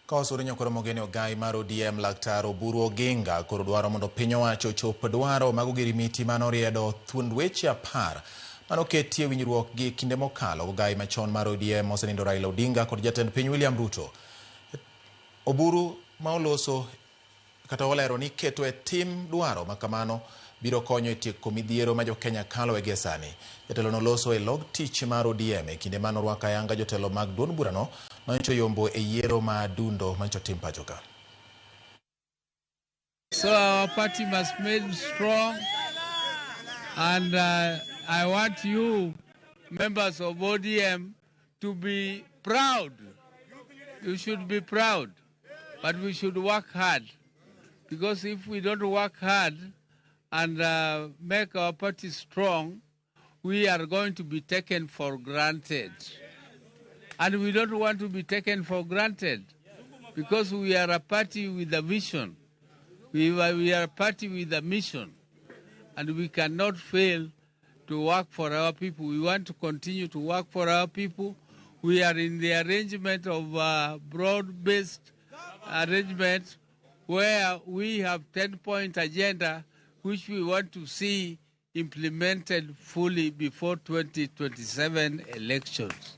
Ka wasuri nyokoro mogeni ogai mar ODM Laktar Oburu Oginga koro dwaro mondo piny owacho ochop dwaro mag ogirimiti mane oriedo thuond weche 10 mane oketie winjruok gi kinde mokalo. Ogai machon mar ODM osenindo Raila Odinga kod jatend piny William Ruto. Oburu ma oloso kata olero ni keto e tim dwaro ma kamano biro konyo e tieko midhiero ma jokenya kalo e gie sani. Jatelo noloso e log tich mar ODM e kinde mane orwako ayanga jotelo mag duond burano manyocha oyombo e yiero ma dundo manyocha otim pacho ka. So our party must made strong, and I want you, members of ODM, to be proud. You should be proud, but we should work hard, because if we don't work hard and make our party strong, we are going to be taken for granted. And we don't want to be taken for granted, because we are a party with a vision. We are a party with a mission, and we cannot fail to work for our people. We want to continue to work for our people. We are in the arrangement of broad-based arrangement where we have 10-point agenda which we want to see implemented fully before 2027 elections.